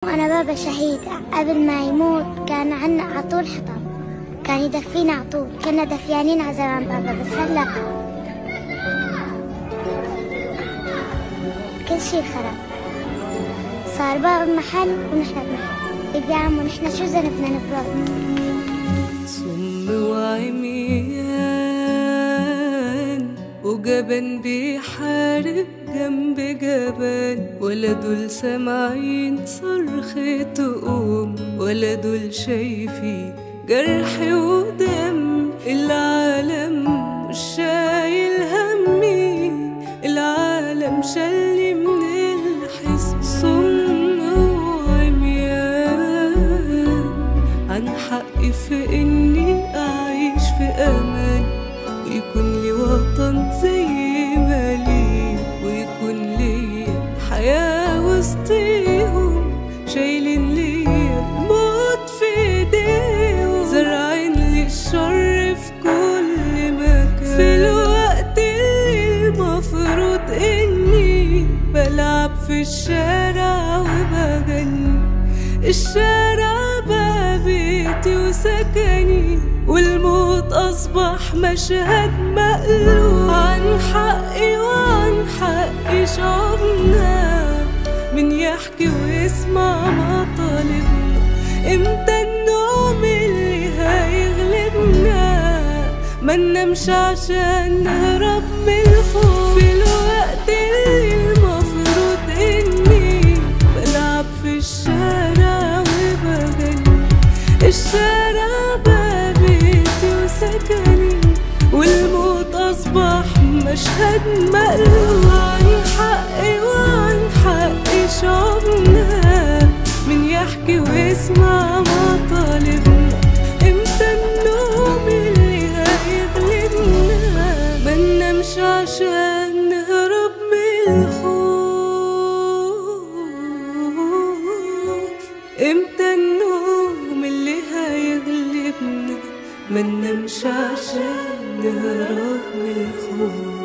أنا بابا شهيد، قبل ما يموت كان عنا على طول حطب، كان يدفينا على طول، كنا دفيانين على زمان بابا، بس هلا كل شيء خرب، صار بابا بمحل ونحن بمحل. طيب يا عمو نحن شو ذنبنا نبرد؟ صم وعميان وجبان بيحارب جنب جبان، ولا دول سامعين صرخة تقوم، ولا دول شايفين جرح ودم. العالم مش شايل همي، العالم شالني من الحس. صم وعميان عن حقي في اني اعيش في امان، ويكون لي وطن زي ما لي، ويكون لي حياة وسطيهم. شايلين لي الموت في ايديهم، زارعين لي الشر في كل مكان، في الوقت اللي المفروض اني بلعب في الشارع وبغني. الشارع بقى بيتي وسكني، والموت أصبح مشهد مألوف. عن حقي وعن حق شعوبنا، من يحكي ويسمع مطالبنا. امتى النوم اللي هيغلبنا؟ ما ننامش عشان نهرب من الخوف. في الوقت اللي المفروض اني بلعب في الشارع وبغني، الشارع بقى بيتي وسكني، والموت أصبح مشهد مألوف. عن حقي وعن حق شعوبنا، من يحكي ويسمع مطالبنا. امتى النوم اللي هيغلبنا؟ ما ننامش عشان نهرب من الخوف. امتى النوم اللي هيغلبنا؟ ما ننامش عشان نهرب من الخوف.